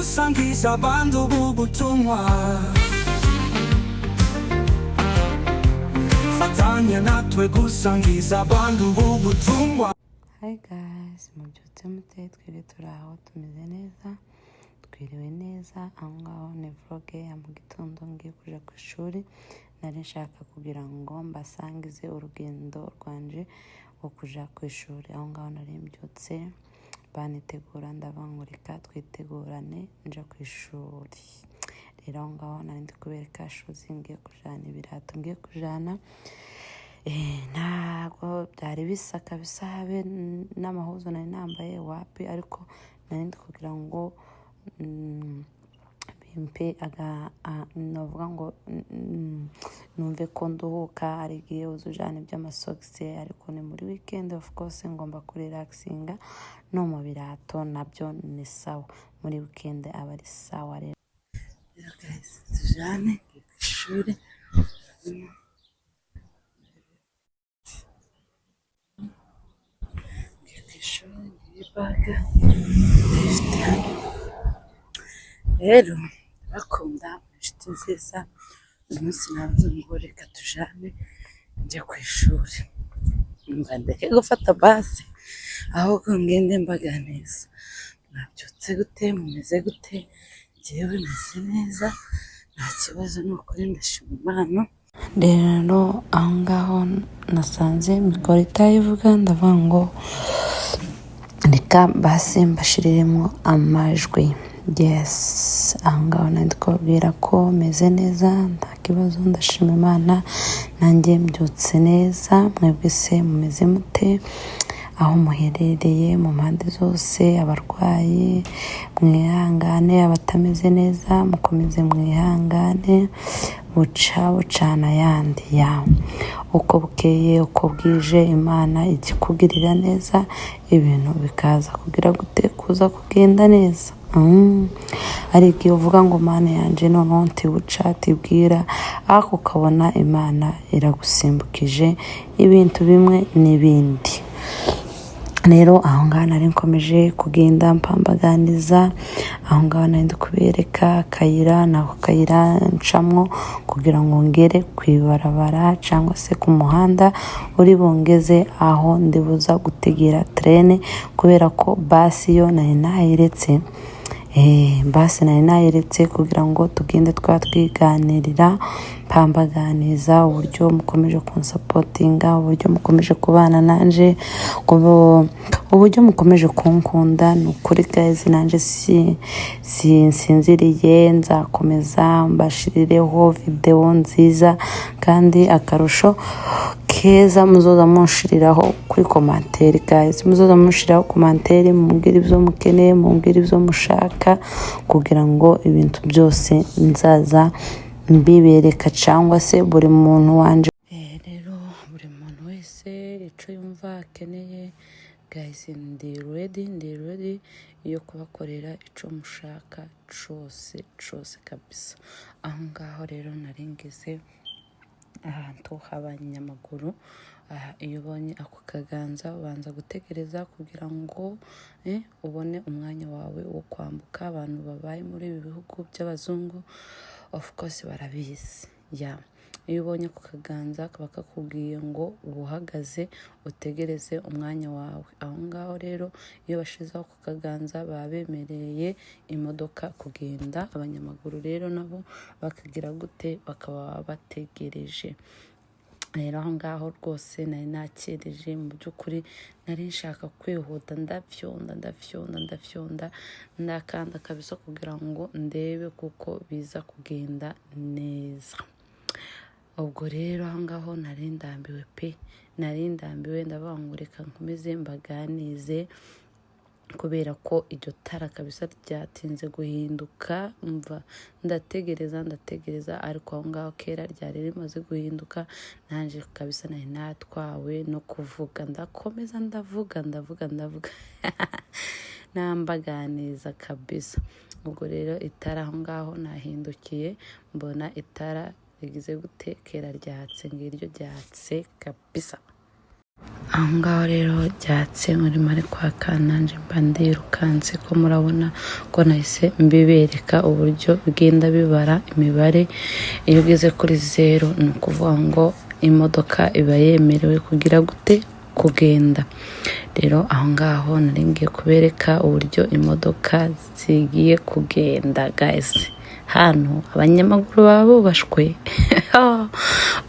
Gusangiza abandi ubu butumwa. Fatanya natwe gusangiza abandi ubu butumwa. Hi guys, mubyutse mute? Twebwe turi aho, tumeze neza, twiriwe neza. Aho ngaho ni vlog ya mu gitondo, ngiye kuja ku ishuri. Nari nshaka kugira ngo mbasangize urugendo rwanje rwo kuja ku ishuri. Aho ngaho nari mbyutse, banitegura, ndabangurika, twitegurane nja ku ishuri. Rero aho ngaho nari ndi kubereka shoes ngiye kujana, ibirato ngiye kujana. Ntabwo byari bisa kabisa, habe n'amahuzo nari nambaye wapi, ariko nari ndi kugira ngo bimpe aga novuga ngo numve ko nduhuka. Hari igihe uza ujana iby'amasogisi, ariko ni muri weekend, of course ngomba kurelaxinga no mu birato, nabyo ni sawa. Muri weekend aba ari sawa rero. Rero guys, tujane, ngiye ku ishuri. Ngiye ku ishuri, ngiye bag ndayifite hano. Rero ndabakunda, inshuti nziza. Uyu munsi navuze ngo reka tujane, njye ku ishuri. Mba ndeke gufata basi, ahubwo ngende mbaganiriza. Mwabyutse gute? Mumeze gute? Njyewe meze neza, nta kibazo, ni ukuri ndashima Imana. Rero aho ngaho nasanze mikoro itayivuga, ndavuga ngo reka basi mbashiriremo amajwi. Yes, aho ngaho nari kubabwira ko meze neza, nta kibazo, ndashima Imana, nanjye mbyutse neza. Mwebwe se mumeze mute aho muherereye mu mpande zose? Abarwayi mwihangane, abatameze neza mukomeze mwihangane, buca bucana ayandi ya uko bukeye uko bwije, Imana ijya ikugirira neza, ibintu bikaza kugira gute, kuza kugenda neza. Hari igihe uvuga ngo "Mana yanjye, noneho ntibuca tibwira," ariko ukabona Imana iragusimbukije ibintu bimwe n'ibindi. Rero aho ngaho nari nkomeje kugenda mpambaganiza. Aho ngaho nari ndi kubereka akayira, ni ako kayira ncamwo kugira ngo ngere ku ibarabara cyangwa se ku muhanda uri bungeze aho ndibuza gutegera train, kubera ko basi yo nari nayiretse. Basi nari nayiretse kugira ngo tugende twaba twiganirira, mpambaganiza uburyo mukomeje kunsupportinga, uburyo mukomeje kubana nanje, uburyo mukomeje kunkunda. Ni ukuri guys, nanje si sinsinziriye, nzakomeza mbashirireho videwo nziza, kandi akarusho keza muzoza munshiriraho kuri commentaire. Guys, muzoza munshiriraho commentaire, mumbwire ibyo mukeneye, mumbwire ibyo mushaka, kugira ngo ibintu byose nzaza mbibereka, cyangwa se buri muntu wanje. Rero buri muntu wese icyo yumva akeneye, guys, ndi ready, ndi ready yo kubakorera icyo mushaka cyose cyose kabisa. Aho ngaho rero nari ngeze ahantu h'abanyamaguru. Aha iyo ubonye ako kaganza, ubanza gutegereza kugira ngo ubone umwanya wawe wo kwambuka. Abantu babaye muri ibi bihugu by'abazungu, of course barabizi ya. Iyo ubonye ako kaganza, kaba kakubwiye ngo uba uhagaze utegereze umwanya wawe. Aho ngaho rero iyo bashizeho ako kaganza, baba bemereye imodoka kugenda, abanyamaguru rero nabo bakagira gute? Bakaba bategereje. Rero aho ngaho rwose nari nakereje. Mu by'ukuri nari nshaka kwihuta, ndafyonda, ndafyonda, ndafyonda, ndakanda kabisa kugira ngo ndebe kuko biza kugenda neza. Ubwo rero aho ngaho nari ndambiwe pe, nari ndambiwe, ndavuga ngo reka nkomeze mbaganize, kubera ko iryo tara kabisa ryatinze guhinduka. Mva ndategereza, ndategereza, ariko aho ngaho kera ryari rimaze guhinduka. Nanjye kabisa nari natwawe no kuvuga, ndakomeza ndavuga, ndavuga, ndavuga, nambaganiza kabisa. Ubwo rero itara aho ngaho nahindukiye, mbona itara rigize gute? Kera ryatse, ngiryo ryatse kabisa. Aho ngaho rero ryatse murimo ari kwaka, nanjye mba ndirukanse, ko murabona ko nahise mbibereka uburyo bigenda bibara imibare. Iyo ugeze kuri 0, ni ukuvuga ngo imodoka iba yemerewe kugira gute? Kugenda. Rero aho ngaho nari ngiye kubereka uburyo imodoka zigiye kugenda. Guys, hano abanyamaguru baba bubashwe,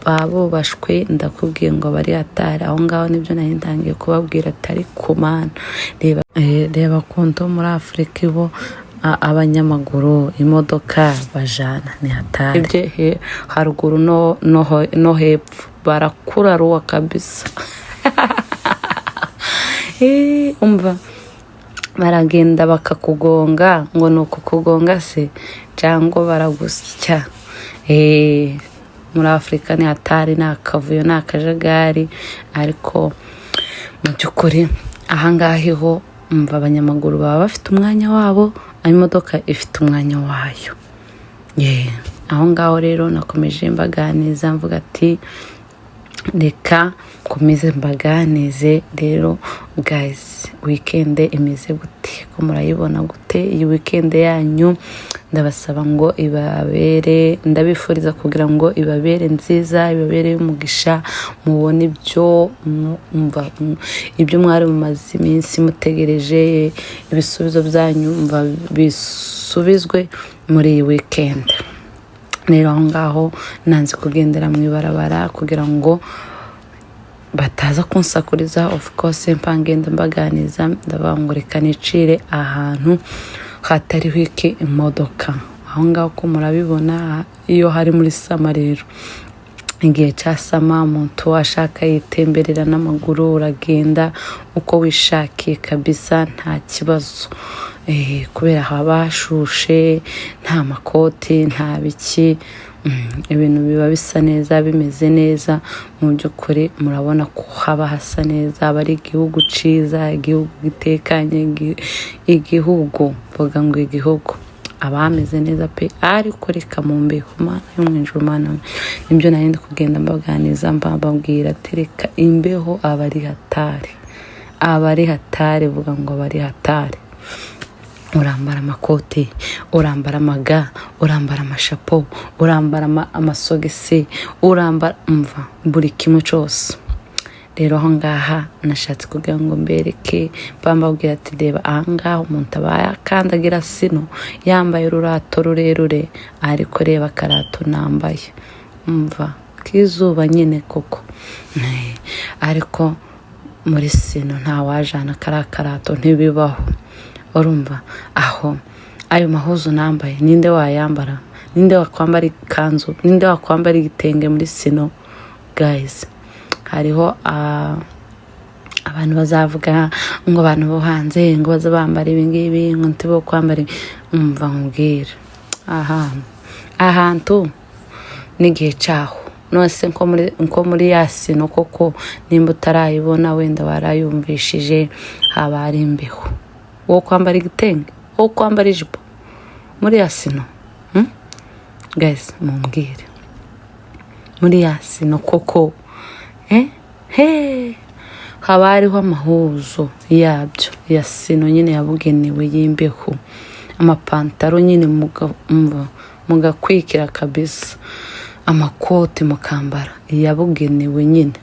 baba bubashwe, ndakubwiye ngo bari hatari. Aho ngaho nibyo nari ntangiye kubabwira, atari ku Mana. Reba, reba kuntu muri Afurika ibo abanyamaguru, imodoka bajana ni hatari. Ibyo haruguru no hepfo barakuraruwa kabisa. Umva, baragenda bakakugonga, ngo ni ukukugonga se cyangwa baragusya? Muri Afurika ni hatari, ni akavuyo, ni akajagari. Ariko mu by'ukuri ahangaha ho, umva, abanyamaguru baba bafite umwanya wabo, imodoka ifite umwanya wayo. Yeah. Aho ngaho rero nakomeje mbaganiza, mvuga ati reka nkomeze mbaganize. Rero guys, weekend imeze gute? Ko murayibona gute iyi weekend yanyu? Ndabasaba ngo ibabere, ndabifuriza kugira ngo ibabere nziza, ibabere umugisha, mubone ibyo mva ibyo mwari mumaze iminsi mutegereje, ibisubizo byanyu mva bisubizwe muri iyi weekend. Rero aho ngaho nanze kugendera mu ibarabara kugira ngo bataza kunsakuriza. Of course mpa ngenda mbaganiza, ndavuga ngo reka nicire ahantu hatariho iki? Imodoka. Aho ngaho ko murabibona, iyo hari muri summer rero, igihe cya summer, umuntu ashaka yitemberera n'amaguru, uragenda uko wishakiye kabisa, nta kibazo. Kubera haba hashushe, nta makoti, nta biki, ibintu biba bisa neza, bimeze neza. Mu by'ukuri murabona ko haba hasa neza, aba ari igihugu cyiza, igihugu gitekanye, igihugu, mvuga ngo igihugu aba hameze neza pe. Ariko reka mu mbeho, Mana yo mu ijuru, Mana, nibyo nari ndi kugenda mbaganiza, mbabwira ati reka imbeho aba ari hatari, aba ari hatari, vuga ngo aba ari hatari. Urambara amakoti, urambara amaga, urambara amashapo, urambara amasogisi, urambara, umva, buri kimwe cyose. Rero aho ngaha nashatse kugira ngo mbereke, mbabwira ati reba ahangaha umuntu aba yakandagira snow yambaye ururato rurerure, ariko reba akarato nambaye, umva k'izuba nyine koko. Ariko muri snow ntawajana kariya karato, ntibibaho. Urumva aho ayo mahuzu nambaye, ninde wayambara? Ninde wakwambara ikanzu? Ninde wakwambara igitenge muri snow? Guys, hariho abantu bazavuga ngo abantu bo hanze ngo baza bambara ibi ngibi, ngo ntibo kwambara ibi. Umva nkubwire, aha ahantu n'igihe cyaho nose nko muri ya snow koko, nimba utarayibona wenda warayumvishije, haba hari imbeho, wo kwambara igitenge, wo kwambara ijipo muri ya snow? Guys, mumbwire, muri ya snow koko, he haba hariho amahuzo yabyo ya snow nyine yabugenewe y'imbeho, amapantaro nyine mugakwikira kabisa, amakoti mukambara yabugenewe nyine.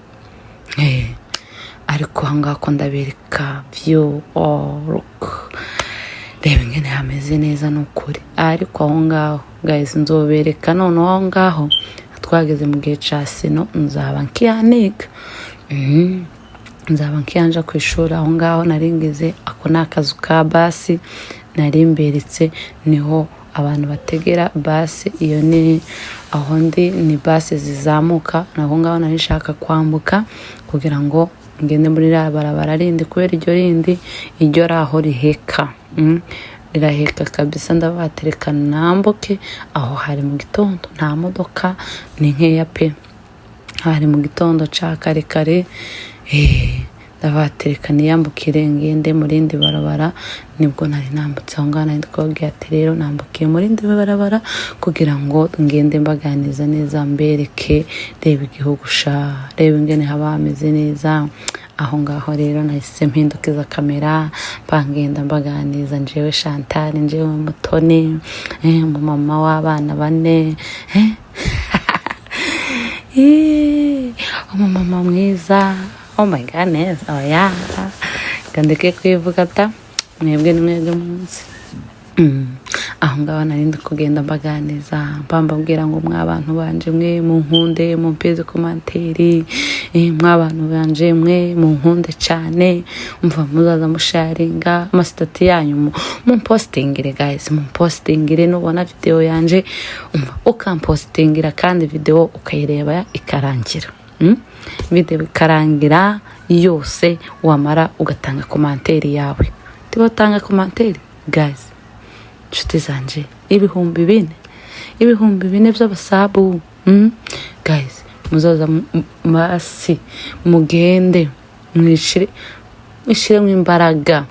Ariko aho ngaho ko ndabereka view, oh, look, reba ingene hameze neza, ni ukuri. Ariko aho ngaho guys, nzobereka noneho aho ngaho twageze mu gihe ca snow, nzaba nkihaniga. Nzaba nkiyanja ku ishuri. Aho ngaho nari ngeze, ako ni akazu ka basi nari mberetse, niho abantu bategera basi. Iyo ni aho ndi, ni basi zizamuka. Aho ngaho nari nshaka kwambuka kugira ngo ngende muri ririya barabara rindi, kubera iryo rindi iryo raho riheka. Riraheka kabisa. Ndabatereka nambuke. Aho hari mu gitondo, nta modoka, ni nkeya pe. Hari mu gitondo ca kare kare. Ndavuga ati reka nambuke. Ndabatereka niyambukire ngende mu rindi barabara. Nibwo nari nambutse aho ngaho, nari ndi kubabwira ati rero nambukiye mu rindi barabara kugira ngo ngende mbaganiza neza, mbereke. Reba igihugu sha, reba ingene haba hameze neza aho ngaho. Rero nahise mpindukiza kamera, mbangenda mbaganiza njewe Chantal, njewe Mutoni, umumama w'abana bane, umumama mwiza. Oh my goodness, oya, ngandeke kwivuga ta, mwebwe ni mwebwe munsi. Aho ngaho nari ndi kugenda mbaganiza, mbambabwira ngo mwa bantu banje mwe, munkunde, mumpeze commentaire, mwa bantu banje mwe, munkunde cyane. Umva, muzaza musharinga ama status yanyu, mumpostingire guys, mumpostingire. Nubona video yanje, umva, ukampostingira kandi video ukayireba ikarangira, Video ikarangira yose, wamara ugatanga commentaire yawe. Tibatanga commentaire guys, inshuti zanje, 4000, 4000 by'abasabu, Guys, muzaza basi mugende mwishire, mwishiremo imbaraga,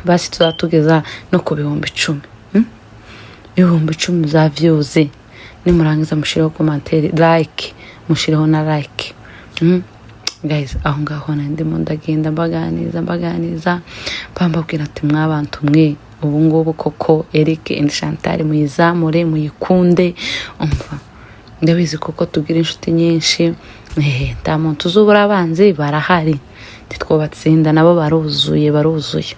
basi tuzatugeza no ku 10,000, 10,000 za views. Nimurangiza mushireho commentaire, like, mushireho na like, Guys, aho ngaho nari ndimo ndagenda mbaganiza, mbaganiza, bambabwira ati mwabantu mwe, ubu ngubu koko Eric and Chantal muyizamure, muyikunde. Umva, ndabizi koko tugira inshuti nyinshi, nta muntu uzubura abanzi, barahari, ntitwobatsinda, nabo baruzuye, baruzuye.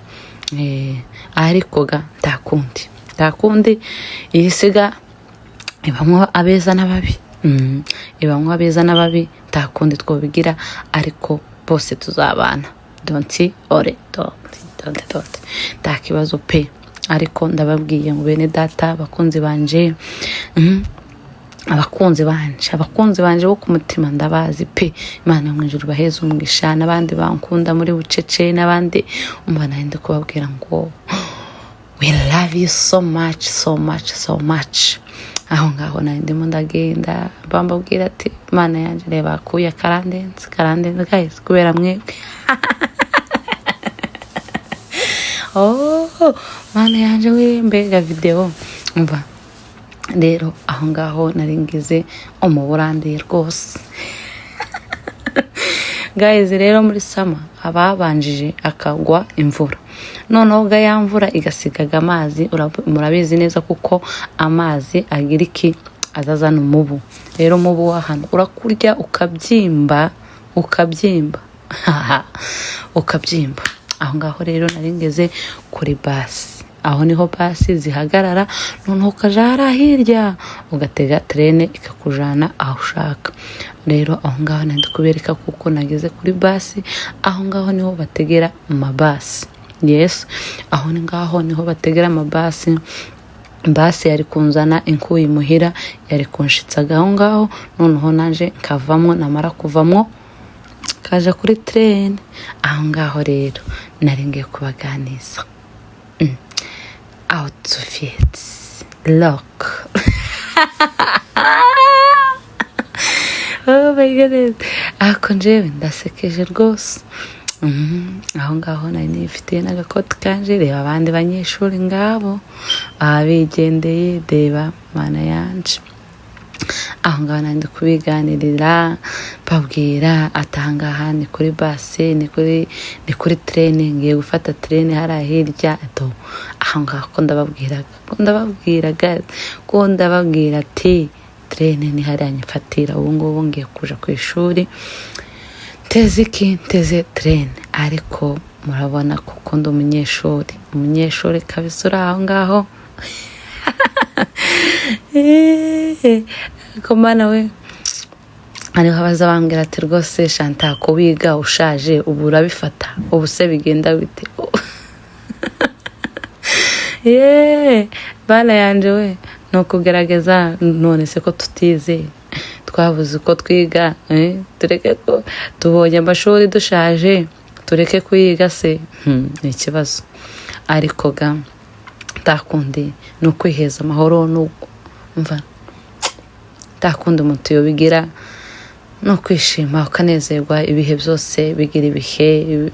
Ariko ga nta kundi, nta kundi, iyi siga ibamwo abeza n'ababi. Ibamwo abeza n'ababi, nta kundi twobigira, ariko bose tuzabana. Don't worry, don't, don't, don't, nta kibazo pe. Ariko ndababwiye ngo bene data, bakunzi banje, abakunzi banje, abakunzi banje bo ku mutima, ndabazi pe. Imana yo mu ijuru baheze umugisha, n'abandi bankunda muri bucece, n'abandi. Umva, nari ndi kubabwira ngo we love you so much, so much, so much. Aho ngaho nari ndimo ndagenda bambabwira ati Imana yanjye, reba kuya karandenze, karandenze guys, kubera mwebwe. Oh Mana yanje we, mbega video! Umva rero, aho ngaho nari ngize umuburandiye rwose guys. Rero muri summer ababanjije akagwa imvura, noneho ga ya mvura igasigaga amazi. Murabizi neza kuko amazi agira iki? Azazana umubu. Rero umubu wa hano urakurya ukabyimba, ukabyimba, ukabyimba. Aho ngaho rero nari ngeze kuri basi, aho niho basi zihagarara, noneho ukaja hariya hirya ugatega train ikakujana aho ushaka. Rero aho ngaho nari ndi kubereka kuko nageze kuri basi, aho ngaho niho bategera amabasi. Yes, aho ngaho niho bategera amabasi. Basi yari kunzana inkuye imuhira, yari kunshitsaga aho ngaho, noneho naje nkavamwo, namara kuvamwo kaja kuri train. Aho ngaho rero nari ngiye kubaganiza outfits, look, oh my goodness. Ako njewe ndasekeje rwose. Aho ngaho nari nifitiye n'agakoti kanje. Reba abandi banyeshuri ngabo baba bigendeye, reba Mana yanje. Aho ngaho nari ndi kubiganirira, mbabwira ati aha ngaha ni kuri basi, ni kuri train, ngiye gufata train hariya hirya do. Aho ngaho ko ndababwiraga ko ndababwira ati train ni hariya nyifatira. Ubu ngubu ngiye kuja ku ishuri, nteze iki? Nteze train. Ariko murabona kuko ndi umunyeshuri, umunyeshuri kabisa uri aho ngaho. Ko Mana we, hariho abaza bambwira ati rwose Shanta, ko wiga ushaje, ubu urabifata, ubu se bigenda bite? Yeee, bana yanje we, ni ukugerageza. None se ko tutize, twabuze uko twiga, tureke ko tubonye amashuri dushaje, tureke kuyiga se? Ni ikibazo, ariko ga nta kundi, ni ukwiheza amahoro. Mva, nta kundi umuntu yobigira. No kwishima ukanezerwa. Ibihe byose bigira ibihe.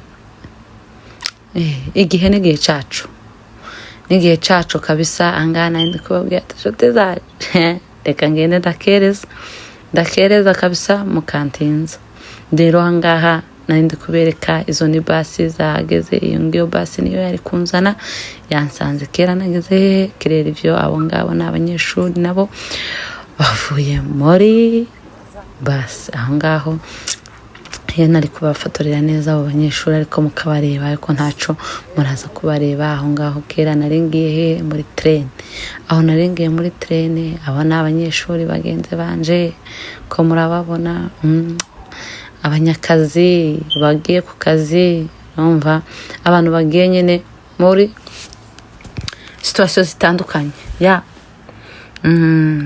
Igihe n'igihe cacu, n'igihe cacu kabisa. Ahangaha nari ndi kubabwira ati: "Inshuti zacu, reka ngende ndakereza, ndakereza kabisa, mukantinza." Rero ahangaha nari ndi kubereka izo ni basi zahageze. Iyo ngiyo basi niyo yari kunzana, yansanze kera nageze hehe kirera. Ivyo abo ngabo ni abanyeshuri nabo bavuye muri basi. Aho ngaho iyo nari kubafotorera neza abo banyeshuri, ariko mukabareba, ariko ntaco muraza kubareba. Aho ngaho kera nari ngiye he? Muri train. Aho nari ngiye muri train. Abo ni abanyeshuri bagenzi banje, ko murababona, abanyakazi bagiye ku kazi. Urumva abantu bagiye nyine muri situation zitandukanye ya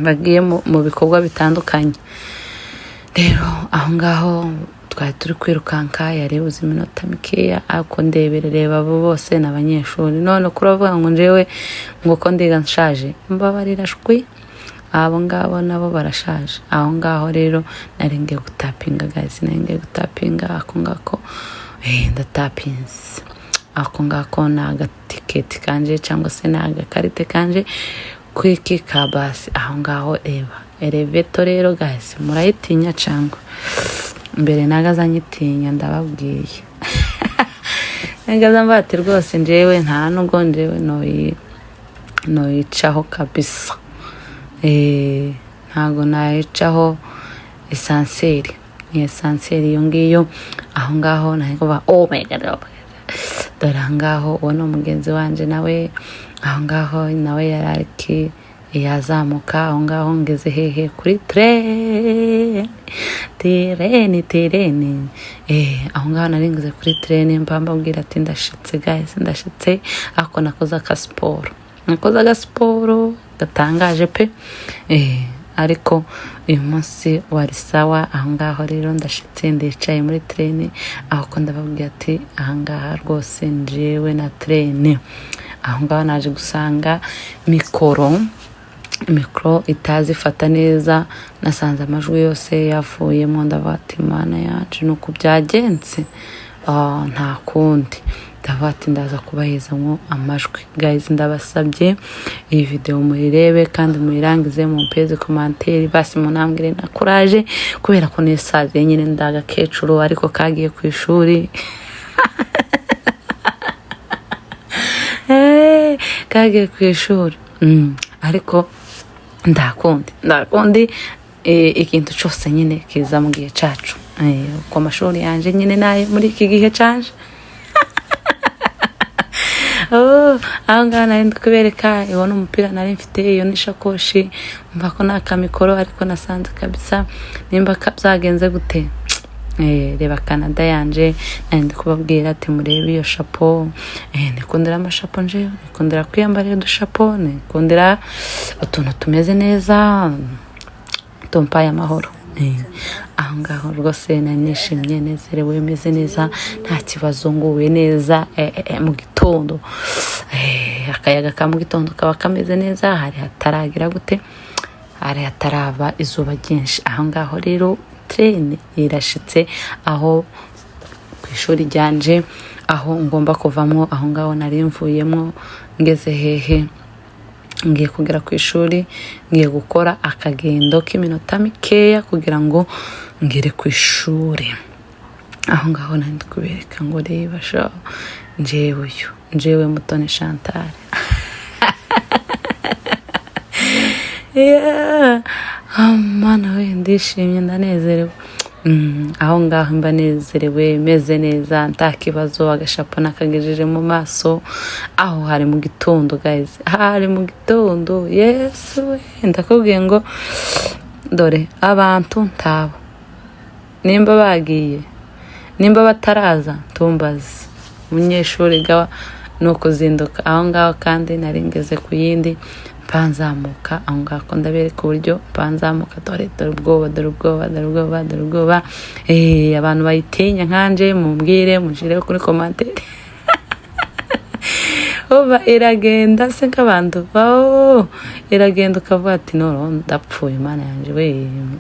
bagiye mu bikorwa bitandukanye. Rero aho ngaho twari turi kwirukanka, yarebuze iminota mikeya, ariko ndebere, reba, abo bose ni abanyeshuri. None kuravuga ngo njyewe ngo ko ndiga nshaje, mbabarira shwi, abo ngabo nabo barashaje. Aho ngaho rero nari ngiye gutapinga, guys, nari ngiye gutapinga. Ako ngako ndatapinze. Ako ngako ni agatiketi kanje cyangwa se ni agakarite kanje kwiki ka basi. Aho ngaho reba elevator. Rero guys, murayitinya cyangwa mbere nagaza nyitinya? Ndababwiye, nagaza mbati rwose njyewe nta nubwo njyewe noyicaho kabisa. Ntago nayicaho. Ascenseur ni ascenseur iyo ngiyo. Aho ngaho nari kuvuga: "Oh my God, oh my God." Dore aho ngaho, uwo ni umugenzi wanje nawe. Aho ngaho nawe yari ariki yazamuka. Aho ngaho ngeze hehe? Kuri train, train, train. Aho ngaho nari ngeze kuri train, mba mbabwira ati: "Ndashitse guys, ndashitse." Ariko nakoze akasiporo, nakoze agasiporo gatangaje pe. Ariko uyu munsi wari sawa. Aho ngaho rero ndashitse, ndicaye muri train. Aho ko ndababwira ati: "Ahangaha rwose njewe na train." Aho ngaho naje gusanga micro itazifata neza, nasanze amajwi yose yavuyemo. Ndavuga ati: "Mana yacu, ni uku byagenze." Nta kundi, ndavuga ati: "Ndaza kubahezamo amajwi." Guys, ndabasabye iyi video muyirebe kandi muyirangize, mumpeze commentaire, basi munambwire na courage, kubera ko nisaziye nyine, ndagakecuru ariko kagiye ku ishuri. Kagiye ku ishuri. Ariko ndakundi, ndakundi, ikintu cyose nyine kiza mu gihe cacu. Uko amashuri yanje nyine nayo muri iki gihe canje. Oh, aho ngaho nari ndi kubereka ibona umupira nari mfite, iyo n'ishakoshi, mva ko nta kamikoro, ariko nasanze kabisa nimba byagenze gute. Reba Canada yanje. Nari ndi kubabwira ati: "Murebe iyo chapeau." Nikundira amashapo nje, nikundira kwiyambarira udushapo, nikundira utuntu tumeze neza, tumpaye amahoro. Aho ngaho rwose nari nishimye, nezerewe, meze neza, nta kibazo, nguwe neza. Mu gitondo, akayaga ka mu gitondo kaba kameze neza, hari hataragira gute, hari hataraba izuba ryinshi. Aho ngaho rero train irashitse aho ku ishuri ryanje, aho ngomba kuvamo. Aho ngaho nari mvuyemo ngeze hehe? Ngiye kugera ku ishuri, ngiye gukora akagendo k'iminota mikeya kugira ngo ngere ku ishuri. Aho ngaho nari ndi kubereka ngo: "Reba sha, njyewe uyu, njyewe Mutoni Chantal." Yeah. Ah, Mana we, ndishimye, ndanezerewe. Aho ngaho mba nezerewe, meze neza, nta kibazo. Agashapo nakagejeje mu maso. Aho hari mu gitondo guys, hari mu gitondo. Yesu we, ndakubwiye ngo dore abantu ntabo, nimba bagiye, nimba bataraza tumbaze. Umunyeshuri gawa ni ukuzinduka. Aho ngaho kandi nari ngeze ku yindi, mpanzamuka. Aho ngaho ko ndabereka uburyo mpanzamuka. Dore, dore ubwoba, dore ubwoba, dore ubwoba, dore ubwoba. Abantu bayitinya nkanje mumbwire, mushire kuri commentaire. Uba iragenda se nk'abantu, oh, iragenda ukavuga ati: "Noneho ndapfuye, Imana yanjye we,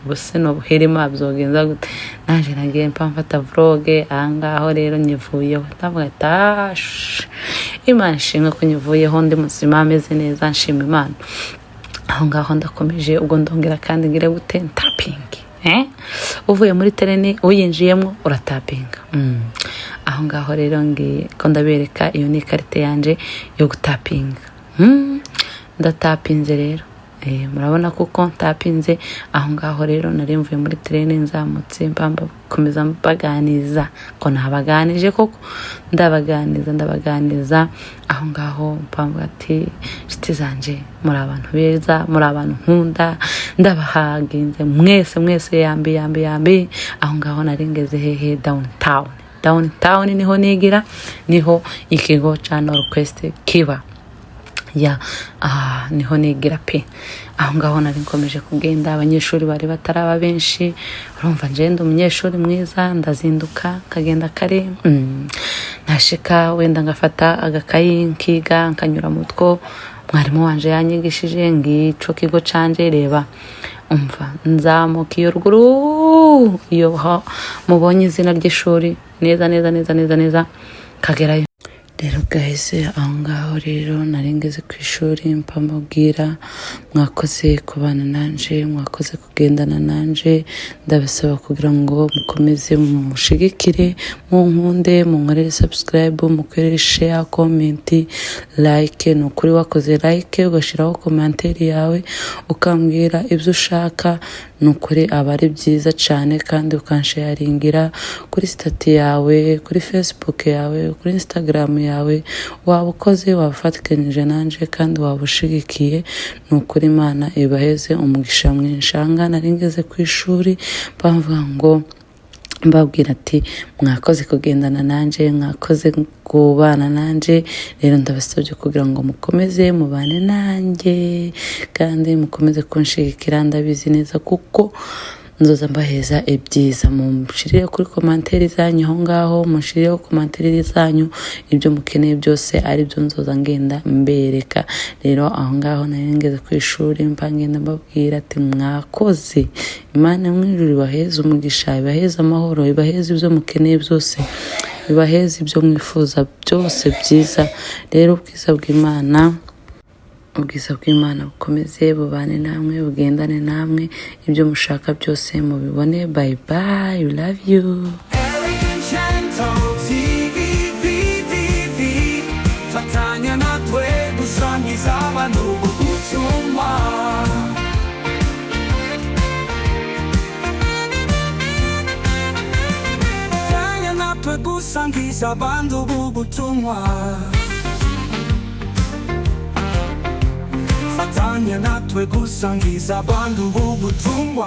ubuse no buhirima byogenza gute?" Naje nagiye mpa mfata vlog ahangaho. Rero nyivuyeho, ndavuga ati: "Ah, shh, Imana ishimwe ko nyivuyeho ndi muzima, ameze neza, nshima Imana." Aho ngaho ndakomeje. Ubwo ndongera kandi ngire gute? Ntapinge, eh? Uvuye muri tereni uyinjiyemo uratapinga. Aho ngaho rero ngiye ko ndabereka, iyo ni ikarite yanje yo gutapinga. Ndatapinze rero. Murabona kuko ntapinze aho ngaho. Rero nari mvuye muri tereni, nzamutse, mbamba komeza mbaganiza ko nabaganije koko, ndabaganiza, ndabaganiza aho ngaho, mpamvu ati: "Inshuti zanje, muri abantu beza, muri abantu nkunda, ndabahaginze mwese mwese, yambi yambi yambi." Aho ngaho nari ngeze hehe? Downtown. Downtown niho nigira, niho ikigo ca Norquest kiba ya, aha niho nigira pe. Aho ngaho nari nkomeje kugenda, abanyeshuri bari bataraba benshi. Urumva njye umunyeshuri mwiza, ndazinduka nkagenda kare. Nashika wenda ngafata agakayi nkiga, nkanyura mu two mwarimu wanje yanyigishije. Ngico kigo canje, reba, umva, nzamuka iyo ruguru, iyo mubonye izina ry'ishuri neza neza neza neza neza, kagerayo. Rero gahise aho ngaho rero nari ngeze ku ishuri, mpamubwira: "Mwakoze kubana nanje, mwakoze kugendana nanje. Ndabasaba kugira ngo mukomeze mushigikire, munkunde, munkorere subscribe, mukorere share, comment, like." Ni ukuri wakoze like, ugashyiraho commentaire yawe, ukambwira ibyo ushaka, ni ukuri aba ari byiza cyane. Kandi ukansharingira kuri status yawe, kuri Facebook yawe, kuri Instagram yawe, waba ukoze, waba ufatikanyije nanje kandi waba ushigikiye. Ni ukuri Imana ibaheze umugisha mwinshi. Ahangaha nari ngeze ku ishuri, bavuga ngo mbabwira ati: "Mwakoze kugendana nanje, mwakoze kubana nanje. Rero ndabasabye kugira ngo mukomeze mubane nanjye kandi mukomeze kunshigikira. Ndabizi neza kuko nzoza mbaheza ibyiza. Munshirire kuri commentaire zanyu aho ngaho, munshirireho commentaire zanyu, ibyo mukeneye byose aribyo nzoza ngenda mbereka." Rero aho ngaho nari ngeze ku ishuri, mba ngenda mbabwira ati: "Mwakoze, Imana yo mu ijuru ibaheze umugisha, ibaheze amahoro, ibaheze ibyo mukeneye byose, ibaheze ibyo mwifuza byose byiza." Rero ubwiza bw'Imana, ubwiza bw'Imana bukomeze bubane namwe, bugendane namwe, ibyo mushaka byose mubibone. Bye bye, we love you. Eric and Chantal TV V V V. Fatanya natwe gusangiza abantu ubutumwa. Fatanya natwe gusangiza abantu ubutumwa. Fatanya natwe gusangiza abantu ubutumwa.